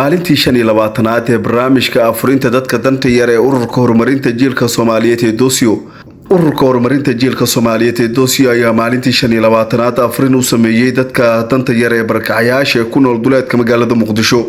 Maalintii 25aad ee barnaamijka afurinta dadka danta yar ee Ururka Horumarinta Jiilka Soomaaliyeed ee Doosio. Ururka Horumarinta Jiilka Soomaaliyeed ee Doosio ayaa maalintii 25aad afurin u sameeyey dadka danta yar ee barakacayaasha ee ku nool duleedka magaalada Muqdisho.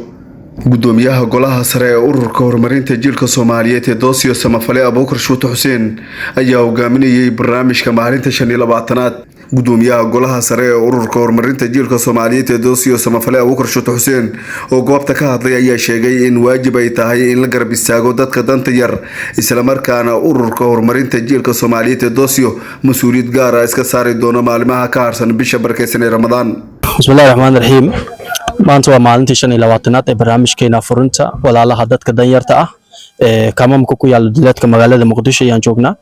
Gudoomiyaha Golaha Sare ee Ururka Horumarinta Jiilka Soomaaliyeed ee Doosio, Samafale Abuukar Shuute Xuseen, ayaa hogaaminayay barnaamijka maalinta 25aad. Gudoomiyaha Golaha Sare ee Ururka Horumarinta Jiilka Soomaaliyeed ee Doosio, Samafale Abuukar Shuute Xuseen, oo goobta ka hadlay ayaa sheegay in waajib ay tahay in la garab istaago dadka danta yar, islamarkaana Ururka Horumarinta Jiilka Soomaaliyeed ee Doosio mas-uuliyad gaara iska saari doono maalimaha ka harsan bisha barkeysan ee Ramadaan. Bismillahi raxmaan raxiim. Maanta waa maalintii 25aad ee barnaamijkeena afurinta walaalaha dadka danyarta ah ee kaamamka ku yaala duleedka magaalada Muqdisho ayaan joognaa.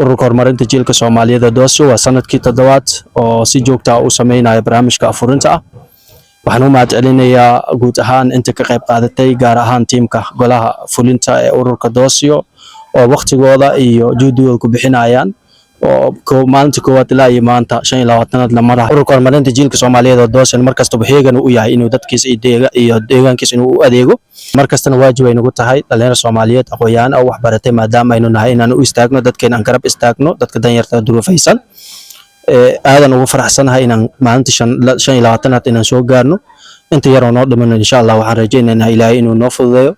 Ururka Horumarinta Jiilka Soomaaliyeed ee Doosio waa sanadkii toddobaad oo si joogta ah u sameynaya barnaamijka afurinta ah. Waxaan u mahad celinayaa guud ahaan inta ka qayb qaadatay, gaar ahaan tiimka golaha fulinta ee ururka Doosio oo waqtigooda iyo juhdigooda ku bixinayaan oo maalinta koowaad ilaa iyo maanta 25aad la marayo. Ururka Horumarinta Jiilka Soomaaliyeed oo Doosio markastaba xeegan u yahay inuu dadkiisa iyo deegaankiisa inuu u adeego. Markastana waajib ay nagu tahay dhalinyaro Soomaaliyeed, aqoon-yahan oo wax baratay maadaama aynu nahay, inaan u istaagno dadkeena, aan garab istaagno dadka danyarta duruufaysan. Aadan ugu faraxsanahay inaan maalinta 25aad inaan soo gaarno. Inta yaroo noo dhiman, insha Allah, waxaan rajaynaynaa Ilaahay inuu noo fududeeyo.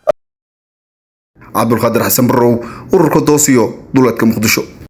Cabdulqaadir Xasan Barrow, Ururka Doosiyo, duleedka Muqdisho.